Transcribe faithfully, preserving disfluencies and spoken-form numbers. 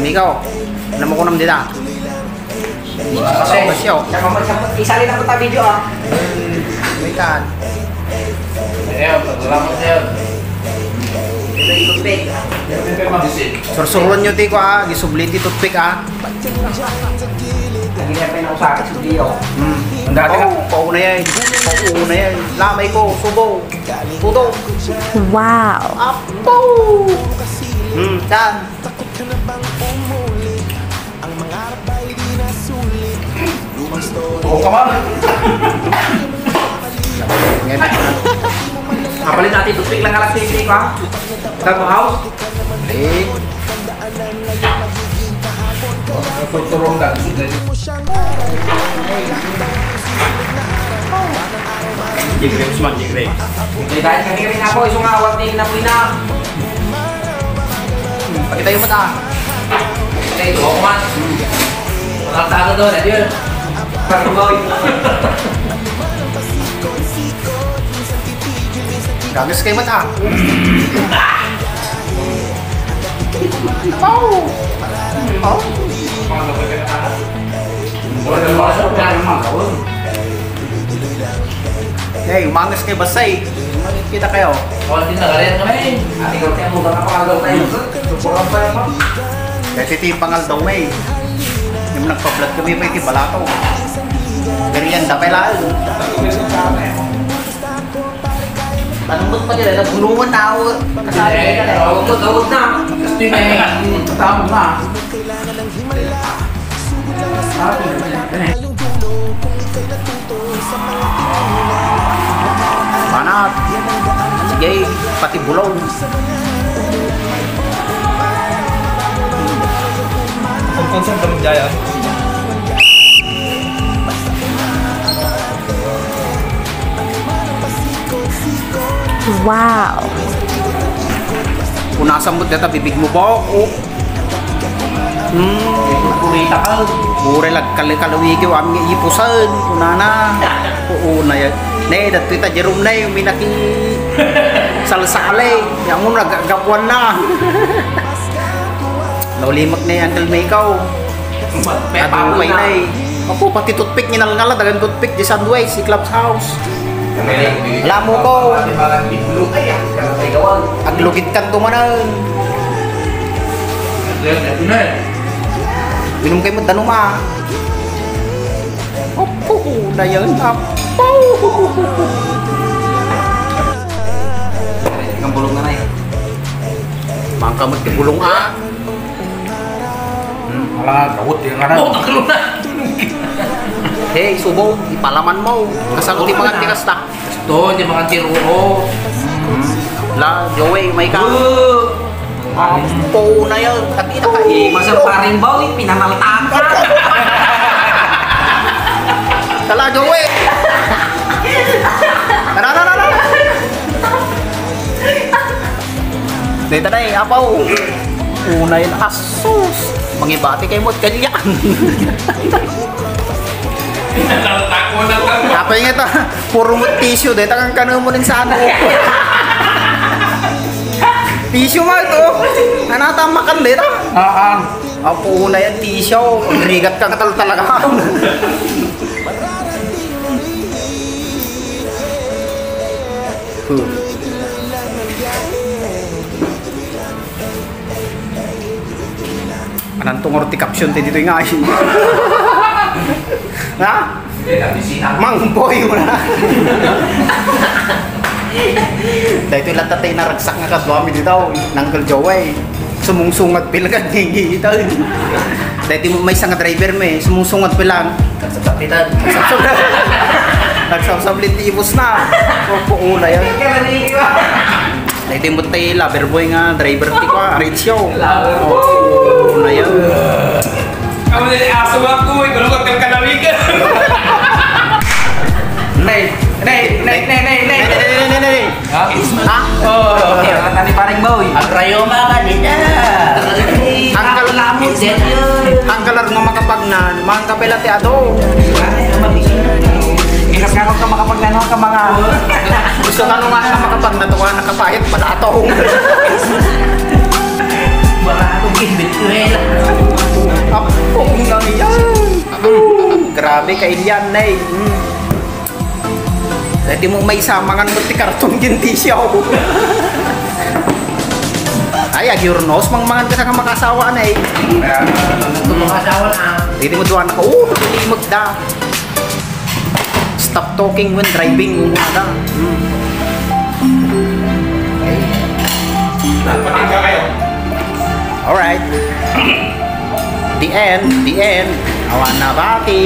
Ikaw, alam mo kung nam dita. Kasi, kasi, oh. Isali na po ta video, ah. Wait, ah. Ayan, salamat, sir. Ito yung toothpick. Sursuron nyo ti ko, ah. Gisubli ti toothpick, ah. Ang ginagawa na usa, gisubli, oh. Hmm. Ang dati na. Oh, pauna yan. Pauna yan. Lamay ko, subo. Tudo. Wow. Apo! Hmm, saan? Oo ka man. Kapalit natin toothpick lang alas siyete, ha? Sa house? Eh. Turong lang. Di grapes man, di grapes. May dahil kami rin ako, isang awat ni Napoy na. Pakita yung mata. Pakita yung mata. Makakatago doon, adios. Parang boy. Gagas kayo mata. Oh. Oh. Hey, umangas kayo, basta eh. Kita kayo. Wala din nagalayan kami. Ate, kung tayo, buka ka pa, agaw tayo. Buka pa yan, ma'am. Kasi iti pangal daw, may. Yung nagpa-vlog kami, may iti balato. Pero yan, dapay lang. Tanong mo pa nila, nabulungan na ako. Kasali ka na. Tawag ko, tawag na. Kasi may, mm, tawag na. Manat. Sige, pati bulong. Ang concert ba mo, Jaya? Wow! Punasan mo data bibig mo, bok. Oh. Hmm. Kurita ka. Uray lag kal-, kalawigi, wa mi ipusan. Kunana. Oo na yan. Ne, datoy ta Jerome na yung minaki salsale. Yan mo, nagagapuan na. Naulimak na yung Uncle Mikaw. May Adu pay na eh. Ako, pati toothpick, nginalngala, dagan toothpick, di sandwich, si Clubhouse. Alam mo ko. Aglugit kan tumanan. Minum kayo mo, danuma. Opo, na yan, apo. Ang bulong na na eh. Mangkamot ka bulong, ah. Hmm, ala, gawot yung anak. Oh, taklo na. Hey, subo, ipalaman mo. Kasang ti mga tikas ta. Gusto, di mga tiro. Hmm. La, Joey, may ka. Oh. Ampo na yan. Kapita ka. Eh, masa paring baw, eh, pinanaltakan. Tala, Joey. Tara, tara, tara. Dito na eh, apaw. Una yun, asus. Mangibati kayo mo, kalyan. Ako nga ta, puro mo tissue, dito kang kanu mo rin sa ano. Tissue mo ito. Nanatamakan dito. Ah, ah. Apo na yan, tissue. Rigat ka katal talaga. Hmm. Anong tungor ti caption ti ditoy nga ay? Ha? Mang boy mo na. Dahil ito lang tatay naragsak nga kadwa mi dito. Uncle Joey. Sumungsungat pila ka ngingita. Dahil mo may isang driver mo eh. Sumungsungat pila. Nagsapsapitan. Nagsapsap. Nagsapsap ti ibos na. Opo, una yan. Ito yung butay lover boy nga driver ti ko, ah, Rachel. Lover boy. Oo, na yan. Kamu na aso ako, eh, kulungan kang kanawigan. Nay, nay, nay, nay, nay, nay. Nay, nay, nay, nay, nay. Ha? Ha? Oo, okay, ang tani parang boy. Ang rayo, mga kanina. Ang kal-, ang kalar nga makapagnan, mga kapela ti ado. Ikas nga ka makapagnan, ka mga. Gusto ka nung nga makapagnan, tuwa, nakapahit, pala atong. Wala akong ibig ko eh. Abi, kailian, nay. Hmm. Dati mo may samangan mo ti karton ken tissue. Ay, agyurnos, mangmangan ka sa makaasawa, nay. Makaasawa na. Dati mo duan ka, oh, dati mo da. Stop talking when driving, una da. Hmm. Alright. The end, the end. Awan na bati.